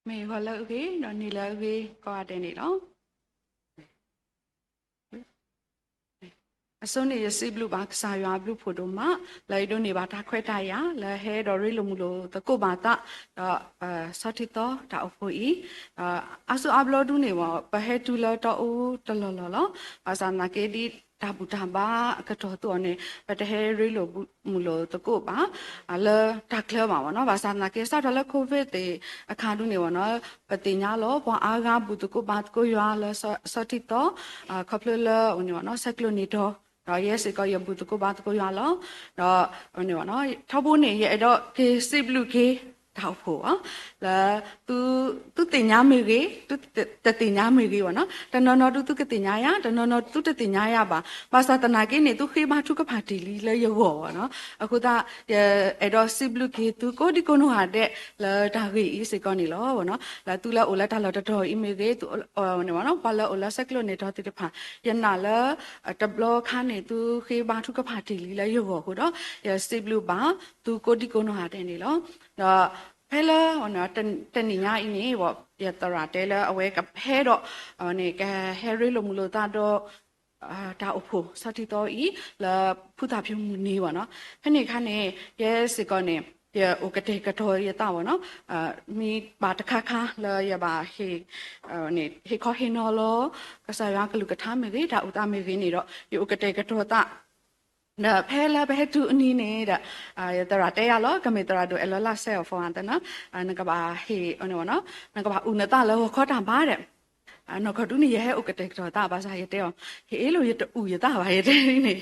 မ့ၢ်ဂီၤလၢအဂ့ၤ ဒီးနံၤလၢအဂ့ၤကိးဂၤဒဲးန့ၣ်လီၤ. အဆိန့ၣ် ယစံးဘျုးဘၣ်ကစၢ်ယွၤအဘျုးဖးဒိၣ်မး လၢအဒိးန့ၢ်ဘၣ်တၢ်ခွဲးတၢ်ယာ် လၢဟဲဒီးရ့လိာ်မုာ်လိာ်သကိးဘၣ်သး ဒီးဆီထံသီတၢ်အိၣ်ဖှိၣ်အံၤ အါစုအါဘျီဒုန့ၣ် ပဟဲတုၤလၢတီအူတလီၢ်လီၢ်လီၤ. ဘၣ်ဆၣ်သနာ်က့ဒ်တၢ်ဘူၣ်တၢ်ဘါအကတီၢ်အသိးန့ၣ် ပတဟဲရ့လိာ်မုာ်လိာ်သကိးဘၣ် လၢတၢ်ချၢဘၣ်မ့ၢ်နီၤ. ဘၣ်ဆၣ်သနာ်က့ စးထီၣ်လၢ COVID သ့ၣ်အခါဒုန့ၣ်မ့ၢ်နီၤ ပသ့ၣ်ညါလီၤ ပှၤအါဂၤဘူၣ်သကိးဘါသကိးယွၤလၢဆီထံသီ ခီဖျိလၢ ဆဲးကျိးနံၤဒီး ဒီးယဲစ့ၢ်ကီးယဘူၣ်သကိးဘါသကိးယွၤလီၤ. ဒီး ထီဘိန့ၣ် ယအဲၣ်ဒိးက့ၤစံးဘျုးက့ၤ တၢ်အိၣ်ဖှိၣ် လၢ သုသ့ၣ်ညါမ့ၢ်ဂ့ၤ သုတသ့ၣ်ညါမ့ၢ်ဂ့ၤမ့ၢ်နီၤ တနီၤနီၤဒုသုကသ့ၣ်ညါယၤ တနီၤနီၤသုတသ့ၣ်ညါယၤဘၣ်. ဘၣ်ဆၣ်သနာ်က့န့ၣ် သုဃ့ဘါထုကဖၣ်တ့ၢ်လံလၢယဂီၢ်မ့ၢ်နီၤ. အဃိသတး ယအဲၣ်ဒိးစံးဘျုးက့ၤသုကိးဒံကိးနီၢ်ဂၤဒဲး လၢတၢ်ဂ့ၢ်အံၤစ့ၢ်ကီးန့ၣ်လီၤ. လၢသုလၢအိၣ်လၢတၢ်လီၢ်တတီၤအံၤမ့ၢ်ဂ့ၤ သု ပှၤလၢအိၣ်လၢဆဲးကျိးနံၤဒီးသ့ၣ်တဖၣ် ယနာ်လၢ တဘျီခါန့ၣ် သုဃ့ဘါထုကဖၣ်တ့ၢ်လံလၢယဂီၢ်အဃိဒီး ယစံးဘျုးဘၣ်သုကိးဒံကိးနီၢ်ဂၤဒဲးန့ၣ်လီၤ. ဒီးဖဲလၢ တနံၤညါအံၤန့ၣ် ယသရၣ်တဲလၢအဝဲကဟဲဒီး ကဟဲရ့လိာ်မုာ်လိာ်သးဒီး တၢ်အိၣ်ဖှိၣ်ဆီထံသီအံၤ လၢဖုသၣ်ဖၠူမုၢ်နံၤမ့ၢ်နီၤ. ဖဲန့ၣ်အခါန့ၣ် ယဲစ့ၢ်ကီးန့ၣ် ယအိၣ်ကတဲာ်ကတီၤယသးမ့ၢ်နီၤ. မ့ၢ်ဘၣ်တခါခါလၢယဘၣ် ဟ့ၣ်ခီဟ့ၣ်နီၤလီၤ ကစၢ်ယွၤကလုၢ်ကထါမ့ၢ်ဂ့ၤ တၢ်အိၣ်သးမ့ၢ်ဂ့ၤန့ၣ်ဒီး ယအိၣ်ကတဲာ်ကတီၤသး ဒီးဖဲလၢပဟဲတုၤအနံၤန့ၣ်ဒီး ယသရၣ်တဲယၤလီၤ ကမ့ၢ်သရၣ်ဒိၣ်အဲၣ်လီၤလၢ်စဲအီၤဖီအသန နကဘၣ်ဟ့ၣ် နကဘၣ်အုၣ်နသးလၢဂီၤခီတၢ်ဘါဒီး နီၢ်ကီၢ်ဒုန့ၣ် ယဟဲအိၣ်ကတဲာ်ကတီၤသး ဘၣ်ဆၣ်ယတဲအီၤ ဟ့ၣ်အ့ၣ်လိာ် ယတအုၣ်ယသးဘၣ် ယတဲန့ၣ်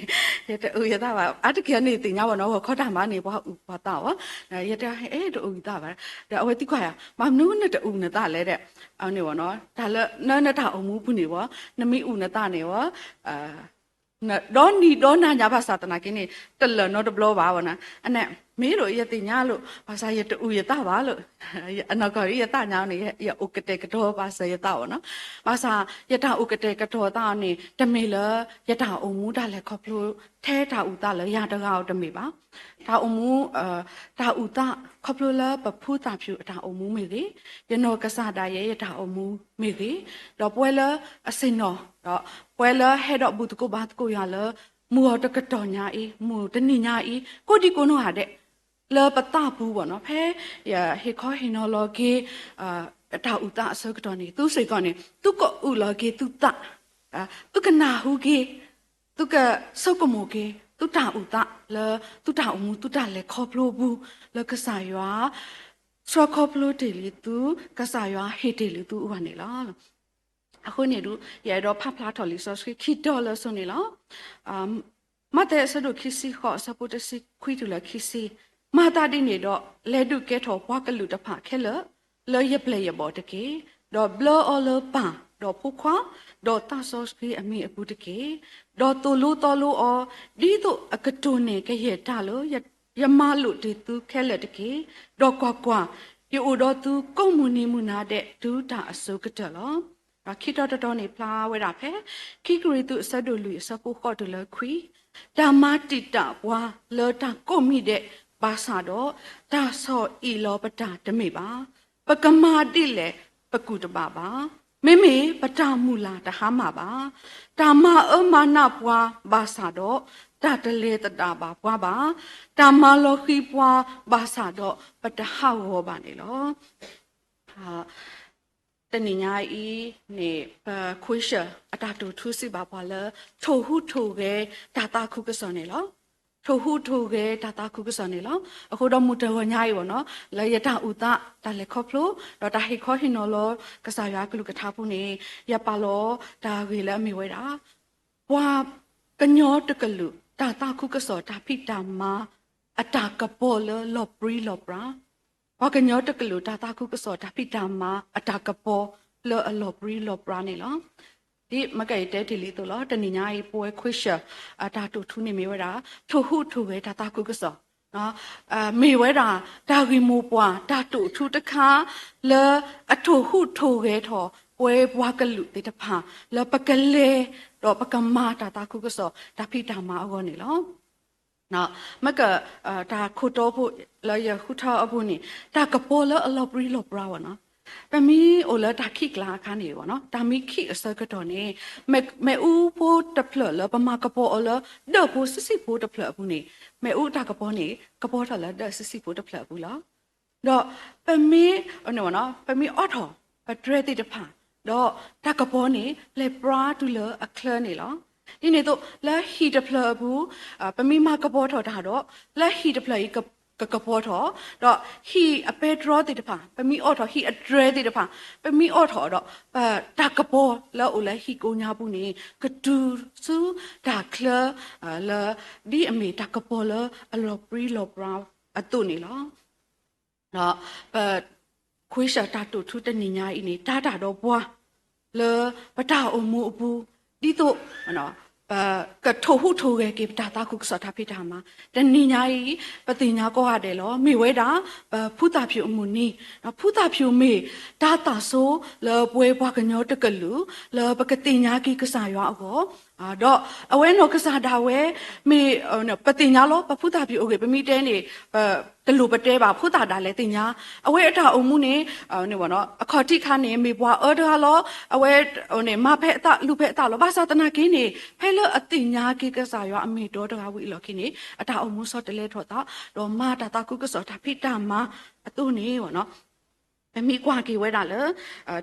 ယတအုၣ်ယသးဘၣ် အါတက့ၢ်န့ၣ်သ့ၣ်ညါဘၣ်နီၤ ဂီၤခီတၢ်ဘါန့ၣ် ပှၤအုၣ်ပှၤသးအီၤ ယတဲ ဟ့ၣ်အ့ၣ် တအုၣ်ယသးဘၣ် ဒီးအဝဲသံကွၢ်ယၤ ဘၣ်မနုၤနတအုၣ်နသးလဲၣ်ဒီး န့ၣ် တၢ်လၢ နတၢ်အိၣ်မူပူၤန့ၣ်ဝဲ နမ့ၢ်အုၣ်နသးန့ၣ်ဝဲ ဒီနံၤဒီနၤညါဘၣ်ဆၣ်သနာ်က့န့ၣ် တလၢာ်နီတဘျီဘၣ်ဝဲနီၤ အန့ၣ် မ့ၢ်လိာ်ယသ့ၣ်ညါလိာ် ဘၣ်ဆၣ်ယတအုၣ်ယသးဘၣ်လိာ် အနီၢ်ကီၢ်ဒုယသးညါန့ၣ် ယအိၣ်ကတဲာ်ကတီၤဘၣ်စၢၤယသးအီၤနီၤ ဘၣ်ဆၣ် ယတၢ်အိၣ်ကတဲာ်ကတီၤသးအီၤန့ၣ် တမ့ၢ်လၢ ယတၢ်အိၣ်မူတၢ်လဲၤခီဖျိ ထဲတၢ်အုၣ်သးလၢယၤတဂၤအီၤတမ့ၢ်ဘၣ် တၢ်အိၣ်မူ တၢ်အုၣ်သးခီဖျိလၢပဖုသၣ်ဖၠူအတၢ်အိၣ်မူမ့ၢ်ဂ့ၤ, ယနီၢ်ကစၢ်ဒၣ်ယဲယတၢ်အိၣ်မူမ့ၢ်ဂ့ၤ, ဒီးပဝဲလၢအဆ့ၣ်နီၤ ဒီးပဝဲလၢဟဲဒီးဘူၣ်သကိးဘါသကိးယွၤလၢ မုၢ်အီၤတကတီၢ်ညါအံၤ မုၢ်တနံၤညါအံၤ ကိးဒံကိးနီၢ်ဂၤဒဲး လၢပသးပူၤဘၣ်နီၤ ဖဲယဟ့ၣ်ခီဟ့ၣ်နီၤလီၤက့ၤ တၢ်အုၣ်သးအဆၢကတီၢ်န့ၣ် သုစ့ၢ်ကီးန့ၣ် သုကအုၣ်လီၤက့ၤသုသး သုကနၢ်ဟူက့ၤ သုကဆိကမိၣ်က့ၤ သုတၢ်အုၣ်သးလၢ သုတၢ်အိၣ်မူ သုတၢ်လဲၤခီဖျိပူၤ လၢကစၢ်ယွၤ ဆှၢခီဖျိတ့ၢ်လံသု ကစၢ်ယွၤဟ့ၣ်တ့ၢ်လံသုအဂီၢ်န့ၣ်လီၤ. အဃိန့ၣ်ဒုး ယအဲၣ်ဒိးဖးဖျါထီၣ်လံာ်စီဆှံခံတီၤလၢအစိၤန့ၣ်လီၤ. မးသဲအဆၢဒိၣ်ခံဆံဃိး အဆၢဖိတဆံခွံတုၤလၢခံဆံ, မၤသးဒ်န့ၣ်ဒီး လဲၤဒုးကဲထီၣ်ပှၤကလုာ်တဖၣ်ခဲလၢာ် လၢယပျဲၢ်ယဘီၣ်တက့ၢ်. ဒီးဘျၢအီၤလၢပၢ်, ဒီးဖိခွါ, ဒီးသးစီဆှံအမံၤအပူၤတက့ၢ်. ဒီးသိၣ်လိသီလိအီၤ, ဒ်သိးအကတိၢ်န့ၢ်ကယဲၢ်တၢ်လၢ ယမၤလိာ်တ့ၢ်သုခဲလၢာ်တက့ၢ်. ဒီးကွၢ်ကွၢ်, ယအိၣ်ဒီးသုကိးမုၢ်နံၤမုၢ်နၤဒဲး တုၤတၢ်အစိၤကတၢၢ်လီၤ. ဒီးခံတီၤတတီၤန့ၣ် ဖျါဝဲဒၣ်ဖဲ ခံကရံၣ်သူး အဆၢဒိၣ်လွံၢ် အဆၢဖိဃိးတုၤလၢခွံ, တၢ်မၤတံာ်တာ်ပှၤလၢတၢ်ကိးမံၤဒဲးဘၣ်ဆၣ်ဒီး တၢ်ဆီၣ်အံၣ်လီၤပတၢ်တမ့ၢ်ဘၣ်. ပကမၤဒ်လဲၣ် ပကူၣ်တဘၣ်ဘၣ်. မ့မ့ၢ်ပတၢ်မုၢ်လၢ်တဟါမၢ်ဘၣ်. တၢ်မၤအၢမၤနးပှၤဘၣ်ဆၣ်ဒီး တၢ်တလဲၤသဒၣ်ဘၣ်ပှၤဘၣ်. တၢ်မၤလီၤဃံၤပှၤဘၣ်ဆၣ်ဒီး ပတဟးဂီၤဘၣ်န့ၣ်လီၤ. တနံၤညါအံၤန့ၣ် ပ question အတၢ်တိာ်ထူစံးဘၣ်ပှၤလၢ ထိၣ်ဟူးထိၣ်ဂဲၤတၢ်သးခုကစီၣ်န့ၣ်လီၤ. ထိၣ်ဟူးထိၣ်ဂဲၤတၢ်သးခုကစီၣ်န့ၣ်လီၤ. အဃိဒီးမုၢ်တဂီၤညါအံၤဘၣ်နီၤ လၢယတၢ်အုၣ်သး တၢ်လဲၤခီဖျိ ဒီးတၢ်ဟ့ၣ်ခီဟ့ၣ်နီၤလီၤ ကစၢ်ယွၤကလုၢ်ကထါပူၤန့ၣ် ယပာ်လီၤတၢ်ဂ့ၢ်လၢအမ့ၢ်ဝဲဒၣ် ပှၤကညီတကလုာ် တၢ်သးခုကစီၣ် တၢ်ဖံးတၢ်မၤ အတၢ်ကပီၤလၢလီၤပြံလီၤပြါ, ပှၤကညီတကလုာ် တၢ်သးခုကစီၣ်တၢ်ဖံးတၢ်မၤ အတၢ်ကပီၤလၢအလီၤပြံလီၤပြါန့ၣ်လီၤ. ဒ်မ့ၢ်ကယတဲတ့ၢ်လံအသိးလီၤ. တနံၤညါအံၤ ပဝဲ question အတၢ်တိာ်ထူန့ၣ်မ့ၢ်ဝဲဒၣ် ထိၣ်ဟူးထိၣ်ဂဲၤတၢ်သးခုကစီၣ် မ့ၢ်ဝဲဒၣ် တၢ်ဂ့ၢ်မိၢ်ပှၢ် တၢ်တိာ်ထူတခါ လၢအထိၣ်ဟူးထိၣ်ဂဲၤထီၣ် ပဝဲပှၤကလုာ်သ့ၣ်တဖၣ် လၢပကလဲၤ ဒီးပကမၤတၢ်သးခုကစီၣ် တၢ်ဖံးတၢ်မၤအဂီၢ်န့ၣ်လီၤ. မ့ၢ်က တၢ်ခိၣ်တီဖိလၢယဃုထၢအပူၤန့ၣ် တၢ်ကပီၤလၢအလီၤပြံလီၤပြါဘၣ်နီၤ. ပမ့ၢ်အိၣ်လၢတၢ်ခံးကျါအခါန့ၣ် တၢ်မ့ၢ်ခံးအဆၢကတီၢ်န့ၣ် မ့ၣ်အူဖိတဖျၢၣ်လၢပမၤကပီၤအီၤလၢ ဒၢၣ်ဖိဆံးဆံးဖိတဖျၢၣ်အပူၤန့ၣ် မ့ၣ်အူတၢ်ကပီၤန့ၣ် ကပီၤထီၣ်လၢဒၢၣ်ဆံးဆံးဖိတဖျၢၣ်အပူၤလီၤ. ဒီးပမ့ၢ် ပမ့ၢ်အီထီၣ်ပတြဲၤသ့ၣ်တဖၣ် ဒီးတၢ်ကပီၤန့ၣ် လဲၤပြါတုၤလၢအချၢန့ၣ်လီၤ. ဒ်န့ၣ်အသိး လၢဟံၣ်တဖျၢၣ်အပူၤ ပမ့ၢ်မၤကပီၤထီၣ်တၢ်ဒီး လၢဟံၣ်တဖျၢၣ်အံၤ ကကပီၤထီၣ်, ဒီးဟံၣ်အပဲတြီသ့ၣ်တဖၣ် ပမ့ၢ်အီထီၣ်ဟံၣ်အတြဲၤသ့ၣ်တဖၣ် ပမ့ၢ်အီထီၣ်ဒီး ပတၢ်ကပီၤလၢအအိၣ်လၢဟံၣ်ကိးညါပူၤန့ၣ် ကတုၤဆူတၢ်ချၢ လၢ ဒ်အမ့ၢ်တၢ်ကပီၤလၢအလီၤပြံလီၤပြါအသိးန့ၣ်လီၤ. ဒီးပ ခွ့စၢၣ်တၢ်တိာ်ထူတနံၤညါအံၤန့ၣ် တၢ်တၢ်ဒီးပှၤ လၢပတၢ်အိၣ်မူအပူၤ ဒ်သိး ပကထိၣ်ဟူးထိၣ်ဂဲၤက့ၤပတၢ်သးခုကစီၣ်တၢ်ဖံးတၢ်မၤ တနံၤညါအံၤ ပသ့ၣ်ညါကိးဂၤဒဲးလီၤ. မ့ၢ်ဝဲဒၣ် ပဖုသၣ်ဖၠူၣ်အမုၢ်နံၤ, ဖုသၣ်ဖၠူၣ်မ့ၢ်တၢ်သးဆိလၢပဝဲပှၤကညီတကလုာ် လၢပကသ့ၣ်ညါက့ၤကစၢ်ယွၤအဂီၢ် ဒီးအဝဲနီၢ်ကစၢ်ဒၣ်ဝဲ မ့ၢ် ပသ့ၣ်ညါလီၤ ပဖုသၣ်ဖၠူၣ်အဂ့ၢ် ပမ့ၢ်တဲန့ၣ် တလိၣ်ပတဲဘၣ် ဖိသၣ်ဒၣ်လဲာ်သ့ၣ်ညါ အဝဲအတၢ်အိၣ်မူန့ၣ် အခီၣ်ထံးခါန့ၣ် မ့ၢ်ပှၤအၢတဂၤလီၤ. အဝဲ မၤဖဲအသးလူၤဖဲအသးလီၤ. ဘၣ်ဆၣ်သနာ်က့န့ၣ် ဖဲလၢအသ့ၣ်ညါက့ၤကစၢ်ယွၤအမ့ၢ်ဒီတဂၤဝံၤအလီၢ်ခံန့ၣ် အတၢ်အိၣ်မူဆီတလဲထီၣ်သး ဒီးမၤတၢ်သးခုကစီၣ်တၢ်ဖံးတၢ်မၤအသိးန့ၣ် ပမ့ၢ်ကွၢ်က့ၤဝဲဒၣ်လၢ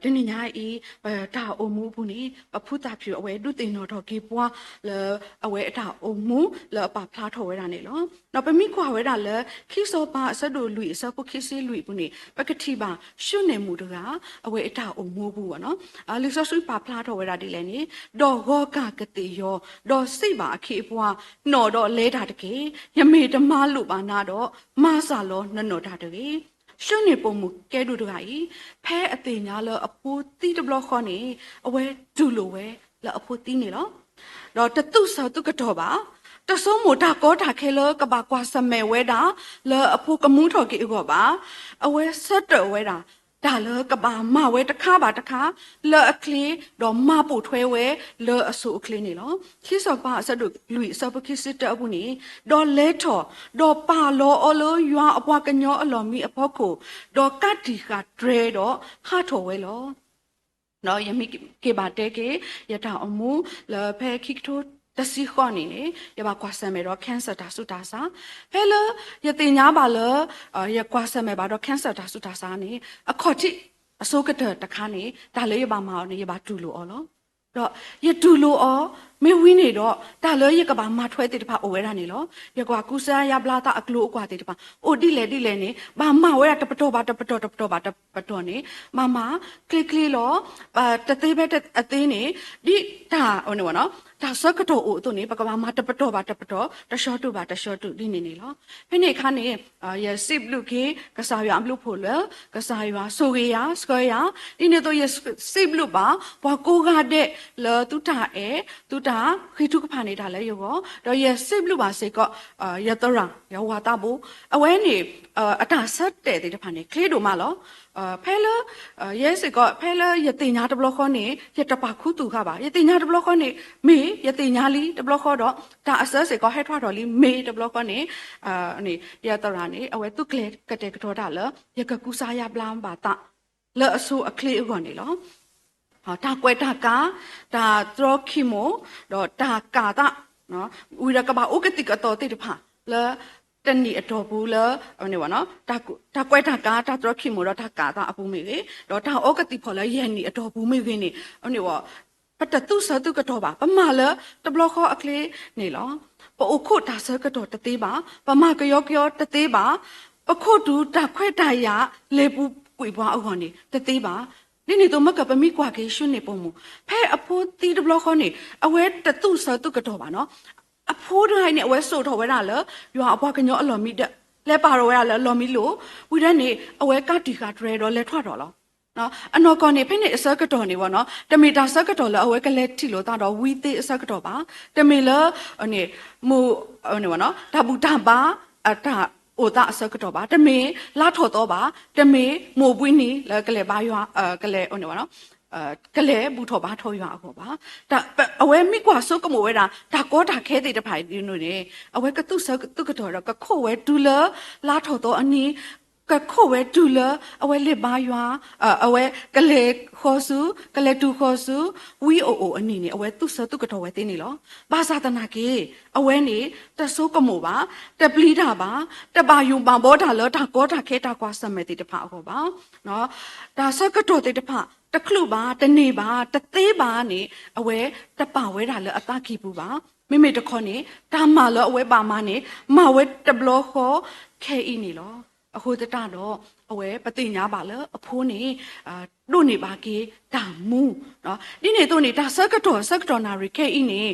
တနံၤညါအံၤ ပတၢ်အိၣ်မူအပူၤန့ၣ် ပဖုသၣ်ဖၠူၣ်အဝဲဒုးသ့ၣ်နီၣ်ထီၣ်က့ၤပှၤ လၢအဝဲအတၢ်အိၣ်မူလၢအပာ်ဖျါထီၣ်ဝဲဒၣ်န့ၣ်လီၤ. ဒီးပမ့ၢ်ကွၢ်ဝဲဒၣ်လၢ ခံစီၤပၤအဆၢဒိၣ်လွံၢ်အဆၢဖိခံဆံလွံၢ်အပူၤန့ၣ် ပကထံၣ်ဘၣ် ၡူန့ၣ်မူးတဂၤ အဝဲအတၢ်အိၣ်မူအပူၤဘၣ်နီၤ လံာ်စီဆှံပာ်ဖျါထီၣ်ဝဲဒၣ်ဒ်လဲၣ်န့ၣ် ဒီးဂီၤကၢ်ကသ့ၣ်ယီၤ ဒီးစံးဘၣ်အခ့အပှၤ, နီၣ်ဒီးလဲၤတၢ်တက့ၢ်. ယမ့ၢ်တမၤလိာ်ဘၣ်နၤဒီး မၤစၢ်လီၤနနီၣ်တၢ်တဂ့ၤ. ၡူန့ၣ်ပိာ်မုၣ်ကဲဒိၣ်တဂၤအံၤ ဖဲအသ့ၣ်ညါလၢအဖိသံတဘျီဃီန့ၣ် အဝဲတူၢ်လိာ်ဝဲလၢအဖိသံန့ၣ်လီၤ. ဒီးတသူၣ်ဆၢသူၣ်ကတီၢ်ဘၣ်, တဆိကမိၣ်တၢ်ကီတၢ်ခဲလၢကဘၣ်ကွၢ်ဆၢၣ်မဲာ်ဝဲဒၣ် လၢအဖိကမူထီၣ်က့ၤအဂီၢ်ဘၣ်. အဝဲဆၢတၢးဝဲဒၣ် တၢ်လၢကဘၣ်မၤဝဲတခါဘၣ်တခါ လၢအချ့ ဒီးမၤပိာ်ထွဲဝဲလၢအဆိအချ့န့ၣ်လီၤ. ခံစီၤပၤအဆၢဒိၣ်လွံၢ်အဆၢဖိခံဆံတၢအပူၤန့ၣ်, ဒီးလဲၤထီၣ်, ဒီးပာ်လီၤအီၤလၢယွၤအပှၤကညီအလီၢ်မံအဖီခိၣ်, ဒီးကးတံာ်ဃာ်တြဲၤဒီးဟးထီၣ်ဝဲလီၤ. ဒီးယမ့ၢ်က့ၤဘၣ်တဲက့ၤ ယတၢ်အိၣ်မူလၢဖဲခံကထိတဆံဃိးန့ၣ်န့ၣ် ယဘၣ်ကွၢ်ဆၢၣ်မဲာ်ဒီး cancer တၢ်ဆူးတၢ်ဆါ, ဖဲလၢယသ့ၣ်ညါဘၣ်လၢ ယကွၢ်ဆၢၣ်မဲာ်ဘၣ်ဒီး cancer တၢ်ဆူးတၢ်ဆါန့ၣ် အခီၣ်ထံးအဆိကတၢၢ်တခါန့ၣ် တၢ်လၢယဘၣ်မၤအီၤန့ၣ် ယဘၣ်တူၢ်လိာ်အီၤလီၤ. ဒီးယတူၢ်လိာ်အီၤ မ့ၢ်ဝံၤန့ၣ်ဒီး တၢ်လၢယကဘၣ်မၤထွဲသ့ၣ်တဖၣ်အိၣ်ဝဲဒၣ်န့ၣ်လီၤ. ယကွၢ်ကူစါယါဘျါသးအကျိၤအကွာ်သ့ၣ်တဖၣ် အိၣ်ဒ်လဲၣ်ဒ်လဲၣ်န့ၣ် ဘၣ်မၤဝဲဒၣ်တပတီၢ်ဘၣ်တပတီၢ် တပတီၢ်ဘၣ်တပတီၢ်န့ၣ် မၤမၤကျ့ကျ့လီၤ. တသ့ဖဲအသ့န့ၣ် ဒ်တၢ် တၢ်ဆၢကတီၢ်အိၣ်အသိးန့ၣ် ပကဘၣ်မၤတပတီၢ်ဘၣ်တပတီၢ် တဆၢတူၢ်ဘၣ်တဆၢတူၢ်ဒ်န့ၣ်န့ၣ်လီၤ. ဖဲန့ၣ်အခါန့ၣ် ယစံးဘျုးက့ၤ ကစၢ်ယွၤအဘျုးအဖှိၣ်လၢ ကစၢ်ယွၤဆိၣ်ဂ့ၤယၤ ဆှၢယၤ, ဒ်န့ၣ်အသိးယစံးဘျုးဘၣ် ပှၤကိးဂၤဒဲးလၢသုတၢ်အဲၣ် သုတၢ်ဃ့ထုကဖၣ်န့ၢ်တၢ်လၢယဂီၢ်, ဒီးယစံးဘျုးဘၣ်စ့ၢ်ကီး ယသရၣ် ယဝၤသးဘိ, အဝဲန့ၣ် အတၢ်ဆၢတဲာ်သ့ၣ်တဖၣ်န့ၣ် ချ့ဒိၣ်မးလီၤ. ဖဲလၢ ယဲစ့ၢ်ကီး ဖဲလၢယသ့ၣ်ညါတဘျီဃီန့ၣ် ယတပာ်ခူသူၣ်ဃာ်ဘၣ်. ယသ့ၣ်ညါတဘျီဃီန့ၣ် မ့ၢ်ယသ့ၣ်ညါလံတဘျီဃီဒီး တၢ်အစၢစ့ၢ်ကီးဟဲထီၣ်ထီၣ်လံ မ့ၢ်တဘျီဃီန့ၣ် ယသရၣ်န့ၣ် အဝဲသူၣ်ကျဲၤကတဲာ်ကတီၤတၢ်လၢ ယကကူစါယါဘျါဘၣ်သး လၢအဆိအချ့အဂီၢ်န့ၣ်လီၤ. တၢ်ကွဲးတၢ်ကၤ, တၢ်တြီခံမိၣ်, ဒီးတၢ်ကၤသး, ဝံၤဒီးကဘၣ်အိၣ်ကသံၣ်ကသီသ့ၣ်တဖၣ် လၢတနံၣ်အတီၢ်ပူၤလၢ တၢ်ကွဲးတၢ်ကၤ တၢ်တြီခံမိၣ်ဒီးတၢ်ကၤသးအပူၤမ့ၢ်ဂ့ၤ, ဒီးတၢ်အိၣ်ကသံၣ်ဖီၣ်လၢယဲၢ်နံၣ်အတီၢ်ပူၤမ့ၢ်ဂ့ၤန့ၣ် ပတသူၣ်ဆၢသူၣ်ကတီၢ်ဘၣ်. ပမၤလၢတဘျီဃီအချ့န့ၣ်လီၤ. ပအိၣ်ခိးတၢ်ဆၢကတီၢ်တသ့ဘၣ်, ပမၤကယီကယီတသ့ဘၣ်, ပခိးတုၤတၢ်ခွဲးတၢ်ယာ်လဲၤပူၤကွံာ်ပှၤအဂီၢ်န့ၣ် တသ့ဘၣ်. ဒ်န့ၣ်အသိးမ့ၢ်ကပမ့ၢ်ကွၢ်က့ၤ ၡူန့ၣ်ပိာ်မုၣ် ဖဲအဖိသံတဘျီဃီန့ၣ် အဝဲတသူၣ်ဆၢသူၣ်ကတီၢ်ဘၣ်နီၤ. အဖိတဂၤအံၤန့ၣ် အဝဲစိာ်ထီၣ်ဝဲဒၣ်လၢ ယွၤအပှၤကညီအလီၢ်မံဒၢး, လဲၤပာ်ထီၣ်ဝဲဒၣ်လၢအလီၢ်မံလိၤ, ဝံၤဒၣ်န့ၣ် အဝဲကးတံာ်ဃာ်တြဲၤဒီးလဲၤထွဲထီၣ်လီၤ. အနီၢ်ကီၢ်န့ၣ် ဖဲန့ၣ်အဆၢကတီၢ်န့ၣ်ဝဲနီၤ တမ့ၢ်တၢ်ဆၢကတီၢ်လၢအဝဲကလဲၤထံၣ်လိာ်သးဒီးဝံသ့အဆၢကတီၢ်ဘၣ်. တမ့ၢ်လၢ မိၢ် တၢ်ဘူၣ်တၢ်ဘါ အတၢ်အိၣ်သးအဆၢကတီၢ်ဘၣ်. တမ့ၢ်လါထီၣ်သီဘၣ်. တမ့ၢ်မိၢ်ဘှံးနံၤလၢကလဲၤဘါယွၤ ကလဲၤ ကလဲၤဘူၣ်ထီၣ်ဘါထီၣ်ယွၤအဂီၢ်ဘၣ်. အဝဲမ့ၢ်ကွၢ်ဆိကမိၣ်ဝဲဒၣ် တၢ်ကီတၢ်ခဲသ့ၣ်တဖၣ်အံၤဒ်န့ၣ်န့ၣ် အဝဲကသူၣ်ဆၢသူၣ်ကတီၢ်ဒီးကခိးဝဲတုၤလၢ လါထီၣ်သီအနံၤ ကခိၣ်ဝဲတုၤလၢအဝဲလဲၤဘါယွၤ, အဝဲကလဲၤဃီၤဆူ, ကလဲၤတုၤဃီၤဆူ ဝံအိၣ်အိၣ်အနံၤန့ၣ် အဝဲသူၣ်ဆၢသူၣ်ကတီၤဝဲသ့န့ၣ်လီၤ. ဘၣ်ဆၣ်သနာ်က့ အဝဲန့ၣ် တဆိကမိၣ်ဘၣ်, တပျံၤတၢ်ဘၣ်, တဘၣ်ယိၣ်ဘၣ်ဘီတၢ်လၢတၢ်ကီတၢ်ခဲတၢ်ကွၢ်ဆၢၣ်မဲာ်သ့ၣ်တဖၣ်အဂီၢ်ဘၣ်. တၢ်ဆၢကတီၢ်သ့ၣ်တဖၣ် တချုးဘၣ်, တန့ၢ်ဘၣ်, တသ့ဘၣ်န့ၣ် အဝဲတပာ်ဝဲဒၣ်လၢအသးကံၢ်ပူၤဘၣ်. မ့မ့ၢ်တခီန့ၣ် တၢ်မၤလၢအဝဲဘၣ်မၤန့ၣ် မၤဝဲတဘျီဃီခဲအံၤန့ၣ်လီၤ. အဃိသတးဒီး အဝဲပသ့ၣ်ညါဘၣ်လၢအဖိန့ၣ် ဒိးန့ၢ်ဘၣ်က့ၤတၢ်မူ, ဒ်န့ၣ်အသိးန့ၣ် တၢ်ဆၢကတီၢ်ဆၢကတီၢ်နၣ်ရံၣ်ခဲအံၤန့ၣ်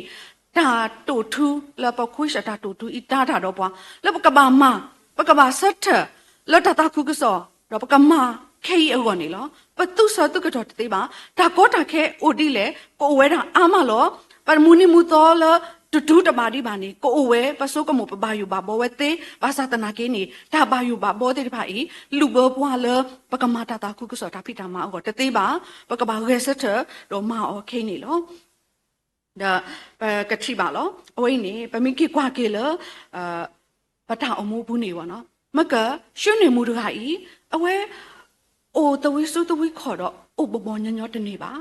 တၢ်တိာ်ထူလၢပခွ့ၡၢၣ်တၢ်တိာ်ထူအံၤ တၢ်တၢ်ဒီးပှၤ လၢပကဘၣ်မၤ, ပကဘၣ်ဆၢထၢၣ်လၢတၢ်သးခုကစီၣ် ဒီးပကမၤခဲအံၤအဂီၢ်န့ၣ်လီၤ. ပသူၣ်ဆၢသူၣ်ကတီၢ်တသ့ဘၣ်. တၢ်ကီတၢ်ခဲအိၣ်ဒ်လဲၣ် ကအိၣ်ဝဲဒၣ်အါမးလီၤ. ပမူနံၤမူသီလၢတတုၤတဘၣ်ဒံးဘၣ်န့ၣ် ကအိၣ်ဝဲ ပဆိကမိၣ်ပဘၣ်ယိၣ်ဘၣ်ဘီဝဲသ့, ဘၣ်ဆၣ်သနာ်က့န့ၣ် တၢ်ဘၣ်ယိၣ်ဘၣ်ဘီသ့ၣ်တဖၣ်အံၤ လူၢ်ဘၢပှၤလၢ ပကမၤတၢ်သးခုကစီၣ်တၢ်ဖံးတၢ်မၤအဂီၢ်တသ့ဘၣ်. ပကဘၣ်ဂဲၤဆၢထၢၣ်ဒီးမၤအီၤခဲအံၤန့ၣ်လီၤ. ဒီးပကထံၣ်ဘၣ်လီၤ. အဝဲအံၤန့ၣ် ပမ့ၢ်က့ၤကွၢ်က့ၤလၢ ပတၢ်အိၣ်မူအပူၤန့ၣ်ဘၣ်နီၤ, မ့ၢ်က ၡူနံၣ်မူတဂၤအံၤ အဝဲ အိၣ်သဝံစုသဝံခီၣ်ဒီး အိၣ်ဘီဘီညီညီတန့ၢ်ဘၣ်.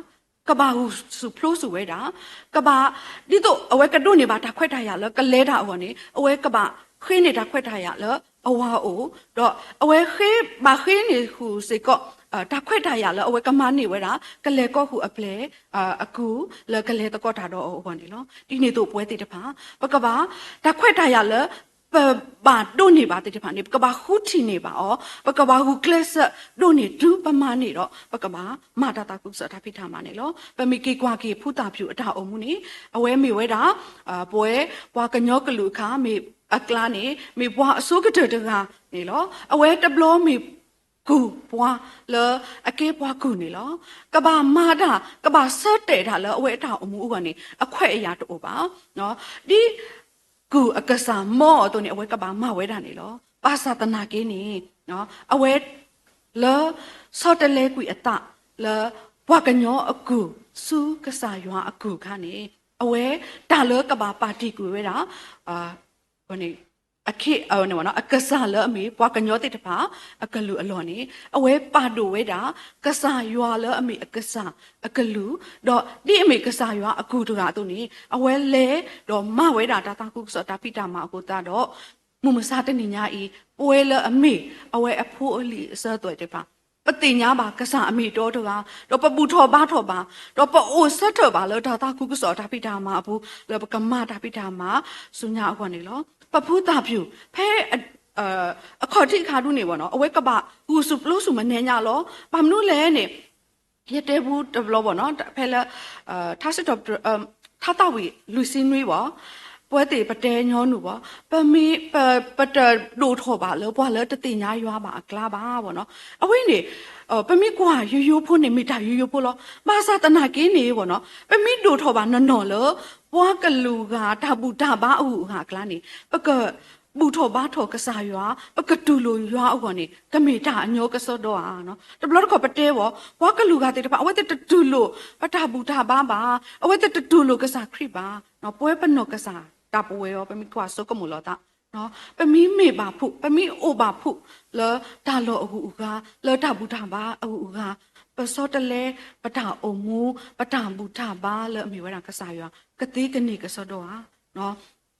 ကဘၣ်ဂုာ်ဆူၣ်ဖျိဆူၣ်ဝဲဒၣ်, ကဘၣ် ဒ်သိးအဝဲကဒိးန့ၢ်ဘၣ်တၢ်ခွဲးတၢ်ယာ်လၢကလဲၤတၢ်အဂီၢ်န့ၣ် အဝဲကဘၣ်ဃ့န့ၢ်တၢ်ခွဲးတၢ်ယာ်လၢအဝၤအအိၣ်, ဒီးအဝဲဃ့ ဘၣ်ဃ့န့ၢ်ဃုာ်စ့ၢ်ကီး တၢ်ခွဲးတၢ်ယာ်လၢအဝဲကမၤန့ၢ်ဝဲဒၣ် ကလဲၤကီၢ်ဃုာ်အပျဲၢ် အကုၢ် လၢကလဲၤသကိးတၢ်ဒီးအီၤအဂီၢ်န့ၣ်လီၤ. ဒ်န့ၣ်အသိးပဝဲသ့ၣ်တဖၣ် ပကဘၣ် တၢ်ခွဲးတၢ်ယာ်လၢ ပဘၣ်ဒိးန့ၢ်ဘၣ်သ့ၣ်တဖၣ်န့ၣ် ပကဘၣ်ဃုထံၣ်န့ၢ်ဘၣ်အီၤ, ပကဘၣ်ဂုာ်ကျဲးစၢးဒိးန့ၢ်တုၤပမၤန့ၢ်ဒီး ပကဘၣ်မၤတၢ်သးခုကစီၣ်တၢ်ဖံးတၢ်မၤန့ၣ်လီၤ. ပမ့ၢ်က့ၤကွၢ်က့ၤဖုသၣ်ဖၠူၣ်အတၢ်အိၣ်မူန့ၣ် အဝဲမ့ၢ်ဝဲဒၣ် ပဝဲပှၤကညီကလုာ်အခါ မ့ၢ်အကျါန့ၣ် မ့ၢ်ပှၤအဆိကတၢၢ်တဂၤန့ၣ်လီၤ. အဝဲတဘျီမ့ၢ် ကုၢ်ပှၤလၢအကဲပှၤကုၢ်န့ၣ်လီၤ. ကဘၣ်မၤတၢ် ကဘၣ်ဆၢတဲာ်တၢ်လၢအဝဲအတၢ်အိၣ်မူအဂီၢ်န့ၣ် အခွဲးအယာ်တအိၣ်ဘၣ်. ဒ်ကုၢ်အကစၢ်မၢအီၤအသိးန့ၣ် အဝဲကဘၣ်မၤဝဲဒၣ်န့ၣ်လီၤ. ဘၣ်ဆၣ်သနာ်က့န့ၣ် အဝဲ လၢ ဆီတလဲကွံာ်အသးလၢ ပှၤကညီအကုၢ် ဆူကစၢ်ယွၤအကုၢ်အခါန့ၣ် အဝဲတၢ်လၢကဘၣ်ပာ်တ့ၢ်ကွံာ်ဝဲဒၣ် အခ့ အကစၢ်လၢအမ့ၢ်ပှၤကညီသ့ၣ်တဖၣ် အကလုၢ်အလီၢ်န့ၣ် အဝဲပာ်ဒိၣ်ဝဲဒၣ် ကစၢ်ယွၤလၢအမ့ၢ်အကစၢ်အကလုၢ်, ဒီးဒ်အမ့ၢ်ကစၢ်ယွၤအကုၢ်တဂၤအသိးန့ၣ် အဝဲလဲၤဒီးမၤဝဲဒၣ်တၢ်သးခုကစီၣ်တၢ်ဖံးတၢ်မၤအဃိသတးဒီး မုၢ်မဆါတနံၤညါအံၤ ပဝဲလၢအမ့ၢ်အဝဲအဖိအလံၤအစၢၤသွဲၣ်သ့ၣ်တဖၣ် ပသ့ၣ်ညါဘၣ်ကစၢ်အမ့ၢ်အတီတဂၤ, ဒီးပဘူၣ်ထီၣ်ဘါထီၣ်ဘၣ်, ဒီးပအိၣ်ဆၢထၢၣ်ဘၣ်လၢတၢ်သးခုကစီၣ်တၢ်ဖံးတၢ်မၤအပူၤ လၢပကမၤတၢ်ဖံးတၢ်မၤဆူညါအဂီၢ်န့ၣ်လီၤ. ပဖုသၣ်ဖၠူၣ် ဖဲ အခီၣ်ထံးအခါဒုန့ၣ်ဘၣ်နီၤ အဝဲကဘၣ်ဂုာ်ဆူၣ်ပျိဆူၣ်မနုၤညါလီၤ. ဘၣ်မနုၤလဲၣ်န့ၣ် ယတဲပူတဘျီဘၣ်နီၤ ဖဲလၢ ထါစံးထီၣ်ပတြၢၤ ထါသၣ်ဝံၣ်လွံၢ်ဆံနွံဘၣ် ပဝဲသ့ၣ်ပတဲညီနုၢ်ဘၣ် ပမ့ၢ် ပ ပတဒိၣ်ထီၣ်ဘၣ်လၢပှၤလၢတသ့ၣ်ညါယွၤဘၣ်အကျါဘၣ်ဘၣ်နီၤ အဝဲန့ၣ် ပမ့ၢ်ကွၢ်ယိယိဖိန့ၣ် မ့ၢ်တၢ်ယိယိဖိလီၤ. ဘၣ်ဆၣ်သနာ်က့န့ၣ်ဘၣ်နီၤ ပမ့ၢ်ဒိၣ်ထီၣ်ဘၣ်နီၢ်နီၢ်လၢ ပှၤကလုာ်ဂၤတၢ်ဘူၣ်တၢ်ဘါအဂုၤအဂၤအကျါန့ၣ် ပက ဘူၣ်ထီၣ်ဘါထီၣ်ကစၢ်ယွၤ ပကတူၢ်လိာ်ယွၤအဂီၢ်န့ၣ် ကမ့ၢ်တၢ်အညီကစီဒီဧါ. တဘျီတခီၣ်ပတဲဘၣ် ပှၤကလုာ်ဂၤသ့ၣ်တဖၣ် အဝဲသ့ၣ်တတူၢ်လိာ် ပတၢ်ဘူၣ်တၢ်ဘါဘၣ်, အဝဲသ့ၣ်တတူၢ်လိာ်ကစၢ်ခရံာ်ဘၣ်. ပဝဲပနီၢ်ကစၢ်တၢ်ပဝဲအီၤ ပမ့ၢ်ကွၢ်ဆိကမိၣ်လိာ်သး ပမ့ၢ်မ့ၢ်ဘၣ်ဖှိၣ် ပမ့ၢ်အိၣ်ဘၣ်ဖှိၣ်လၢတၢ်လီၢ်အဂုၤအဂၤ လၢတၢ်ဘူၣ်တၢ်ဘါအဂုၤအဂၤ ပဆီတလဲ ပတၢ်အိၣ်မူ ပတၢ်ဘူၣ်တၢ်ဘါလၢအမ့ၢ်ဝဲဒၣ်ကစၢ်ယွၤ ကသ့ကန့ၢ်ကစီဒီဧါ.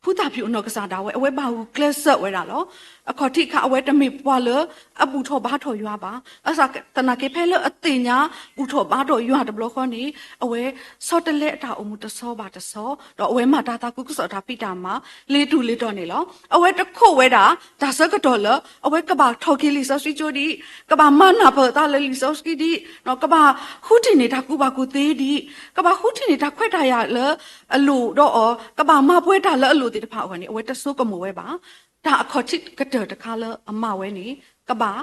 ဖုသၣ်ဖၠူၣ်အနီၢ်ကစၢ်ဒၣ်ဝဲ အဝဲဘၣ်ဂုာ်ကျဲးစၢးဝဲဒၣ်လီၤ. အခီၣ်ထံးအခါ အဝဲတမ့ၢ်ပှၤလၢအဘူၣ်ထီၣ်ဘါထီၣ်ယွၤဘၣ်. ဘၣ်ဆၣ်သနာ်က့ ဖဲလၢအသ့ၣ်ညါဘူၣ်ထီၣ်ဘါထီၣ်ယွၤတဘျီဃီန့ၣ် အဝဲဆီတလဲအတၢ်အိၣ်မူတဆီဘၣ်တဆီ ဒီးအဝဲမၤတၢ်သးခုကစီၣ်တၢ်ဖံးတၢ်မၤ လ့ၤတူၢ်လ့ၤတီၤန့ၣ်လီၤ. အဝဲတခိးဝဲဒၣ် တၢ်ဆၢကတီၢ်လၢ အဝဲကဘၣ်ထီၣ်က့ၤလံာ်စီဆှံကၠိဒံး, ကဘၣ်မၤနၢ်ပၢၢ်အသးလၢလံာ်စီဆှံဒံး, ကဘၣ်ဃုထံၣ်န့ၢ်တၢ်ကူၣ်ဘၣ်ကူၣ်သ့ဒံး, ကဘၣ်ဃုထံၣ်န့ၢ်တၢ်ခွဲးတၢ်ယာ်လၢအလိၣ်ဒီးအီၤ, ကဘၣ်မၤပှဲၤတၢ်လၢအလိၣ်သ့ၣ်တဖၣ်အဂီၢ်န့ၣ် အဝဲတဆိကမိၣ်ဝဲဘၣ်. တၢ်အခီၣ်ထံးကတၢၢ်တခါလၢအမၤဝဲန့ၣ် ကဘၣ်